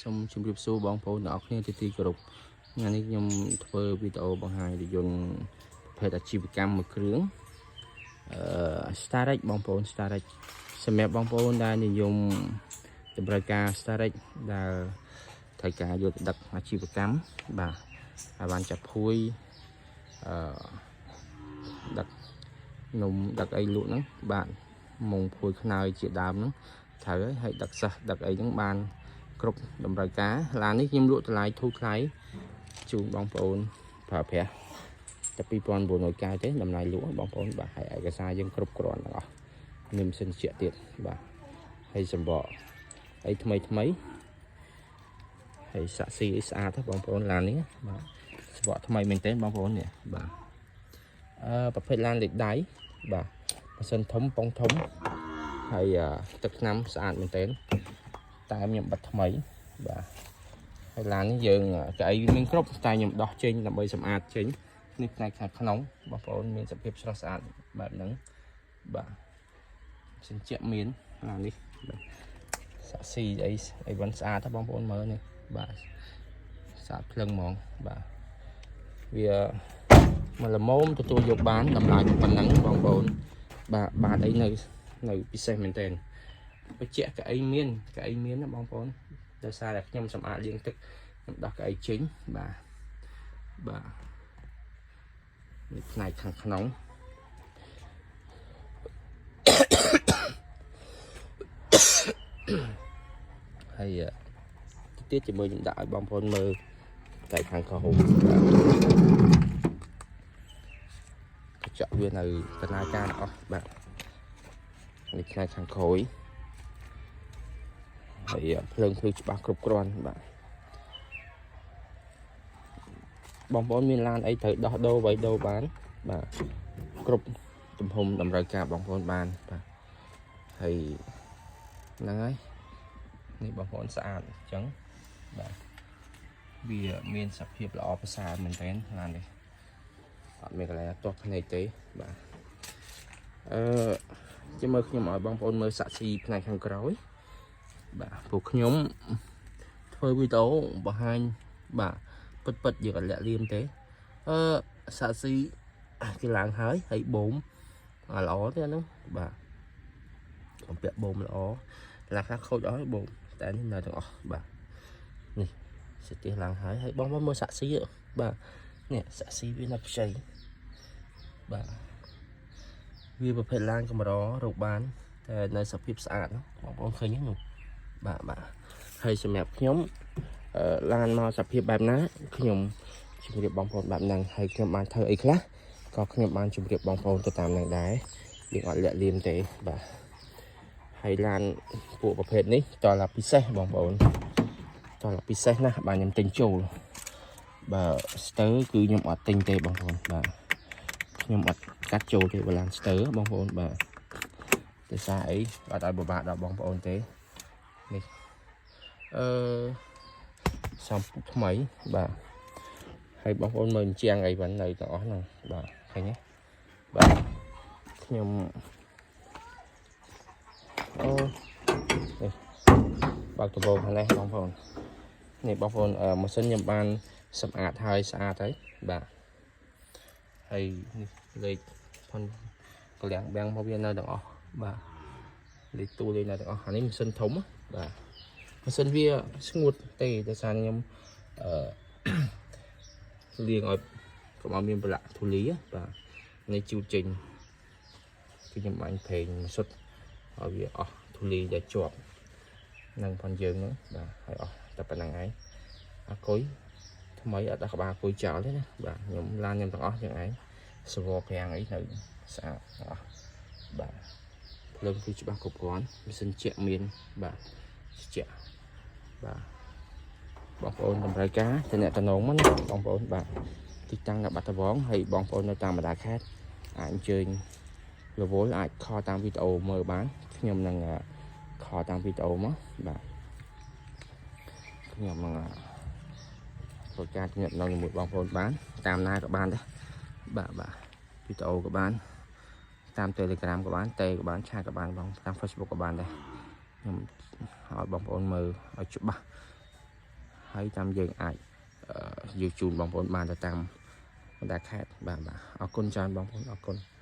សូមជម្រាបសួរបងប្អូនទាំងអស់គ្នាជាទីគោរពថ្ងៃនេះខ្ញុំធ្វើវីដេអូបង្ហាញរថយន្តប្រភេទអាជីវកម្មមួយគ្រឿងអឺ Starex បងប្អូន Starex សម្រាប់បងប្អូនដែលនិយមតម្រូវការ Starex ដែលត្រូវការយកទៅដឹកអាជីវកម្មបាទហើយបានចាប់ភួយអឺដឹកនំដឹកអីលក់ហ្នឹងបាទមុងភួយខ្នើយជាដើមហ្នឹងត្រូវហើយហើយដឹកសិស្សដឹកអីហ្នឹងបាន គ្រប់តម្រូវការឡាននេះខ្ញុំលក់តម្លៃធូរថ្លៃជូនបងប្អូនប្រើប្រាស់តែ2990ទេតម្លៃលក់បងប្អូនបាទហើយឯកសារយើងគ្រប់គ្រាន់ទាំងអស់មានម៉ាស៊ីនត្រជាក់ទៀតបាទហើយសម្បកអីថ្មីថ្មីហើយសាក់ស៊ីអីស្អាតទេបងប្អូនឡាននេះបាទសម្បកថ្មីមែនទែនបងប្អូននេះបាទអឺប្រភេទឡានលេខដៃបាទម៉ាស៊ីនធំប៉ុងធំហើយទឹកថ្នាំស្អាតមែនទែន តែខ្ញុំបិទថ្មីបាទហើយឡាននេះយើងកៅអីមានគ្រប់តែខ្ញុំដោះចេញដើម្បីសម្អាតចេញនេះផ្នែកខាងក្នុងបងប្អូនមានសភាពស្រស់ស្អាតបែបហ្នឹងបាទសញ្ជាក់មានឡាននេះបាទសាក់ស៊ីអីអីវ៉ាន់ស្អាតទេបងប្អូនមើលនេះបាទស្អាតភ្លឹងហ្មងបាទវាមកល្មមទទួលយកបានតម្លៃប៉ុណ្ណឹងបងប្អូនបាទបាទអីនៅនៅពិសេសមែនទែន បញ្ជាក់កៅអីមានកៅអីមានណាបងប្អូនដោយសារតែខ្ញុំសម្អាតលាងទឹកខ្ញុំដោះកៅអីចេញបាទបាទនេះផ្នែកខាងក្នុង ហើយទៀតជាមួយខ្ញុំដាក់ឲ្យបងប្អូនមើលផ្នែកខាងក្រោមបាទកញ្ចក់វានៅកណ្ដាលការអស់បាទនេះផ្នែកខាងក្រោយ ហើយភ្លើងភ្លឺច្បាស់គ្រប់គ្រាន់បាទបងប្អូនមានឡានអីត្រូវដោះដូរໄວដូរបានបាទគ្រប់ទំហំតម្រូវការបងប្អូនបានបាទហើយហ្នឹងហើយនេះបងប្អូនស្អាតអញ្ចឹងបាទវាមានសភាពល្អប្រសើរមែនទែនឡាននេះអត់មានកន្លែងទាស់ភ្នែកទេបាទអឺចាំមើលខ្ញុំឲ្យបងប្អូនមើលសាក់ស៊ីផ្នែកខាងក្រោយ បាទពួកខ្ញុំធ្វើវីដេអូបង្ហាញបាទពិតពិតយើងអត់លាក់លៀមទេអឺសាក់ស៊ីគេឡើងហើយហើយបូមអាល្អទេអាហ្នឹងបាទបំពាក់បូមល្អឡាខ្លះខូចអស់ហើយបូមតែនេះនៅទាំងអស់បាទនេះសិទ្ធិឡើងហើយហើយបងប្អូនមើលសាក់ស៊ីបាទនេះសាក់ស៊ីវានៅខ្ចីបាទវាប្រភេទឡានកម្ររកបានតែនៅសភាពស្អាតបងប្អូនឃើញហ្នឹងនោះ បាទបាទហើយសម្រាប់ខ្ញុំអឺឡានមកសភាពបែបណាខ្ញុំជម្រាបបងប្អូនបែបហ្នឹងហើយខ្ញុំបានធ្វើអីខ្លះក៏ខ្ញុំបានជម្រាបបងប្អូនទៅតាមហ្នឹងដែរយើងអត់លាក់លៀមទេបាទហើយឡានពួកប្រភេទនេះតឡាពិសេសបងប្អូនតឡាពិសេសណាស់បាទខ្ញុំទិញចូលបើស្ទើគឺខ្ញុំអត់ទិញទេបងប្អូនបាទខ្ញុំអត់កាត់ចូលទេបើឡានស្ទើបងប្អូនបាទដោយសារអីអត់ឲ្យពិបាកដល់បងប្អូនទេ នេះអឺសំពុកថ្មីបាទហើយបងប្អូនមើលជាងអីបាននៅទាំងអស់ហ្នឹងបាទឃើញទេបាទខ្ញុំអូនេះបើកដំបូងខាងនេះបងប្អូននេះបងប្អូនអឺម៉ាស៊ីនខ្ញុំបានសម្អាតហើយស្អាតហើយបាទហើយនេះលេខផនកលៀងបាំងមកវានៅទាំងអស់បាទលេខទូលេខនៅទាំងអស់អានេះម៉ាស៊ីនធំណាបាទ ម៉ាស៊ីនវាស្ងួតទេដោយសារខ្ញុំអឺ លាងឲ្យកុំឲ្យមានប្រឡាក់ធូលីបាទនេះជូតចេញគឺខ្ញុំបាញ់ប្រេងសុទ្ធឲ្យវាអស់ធូលីដែលជាប់នឹងផងយើងហ្នឹងបាទហើយអស់តែប៉ុណ្្នឹងឯងអាគុយថ្មីអត់ដោះក្បាលអាគុយចោលទេណាបាទខ្ញុំឡានខ្ញុំទាំងអស់យ៉ាងឯងសវប្រាំងអីនៅស្អាតទាំងអស់បាទភ្លើងគឺច្បាស់គ្រប់គ្រាន់ម៉ាស៊ីនជាក់មានបាទជាក់ បាទបងប្អូនតម្រូវការតំណតំណងមកណាបងប្អូនបាទទីតាំងនៅបាត់ដំបងហើយបងប្អូននៅតាមបណ្ដាខេត្តអាចអញ្ជើញរវល់អាច call តាមវីដេអូមើលបានខ្ញុំនឹង call តាមវីដេអូមកបាទខ្ញុំនឹងធ្វើការទំនាក់ទំនងជាមួយបងប្អូនបានតាមណាក៏បានដែរបាទបាទវីដេអូក៏បានតាម Telegram ក៏បានតេក៏បាន chat ក៏បានបងតាម Facebook ក៏បានដែរខ្ញុំឲ្យបងប្អូនមើលឲ្យច្បាស់ ហើយតាមយើងអាចយកជូនបងប្អូនបានទៅតាមបណ្ដាខេត្តបាទបាទអរគុណច្រើនបងប្អូនអរគុណ។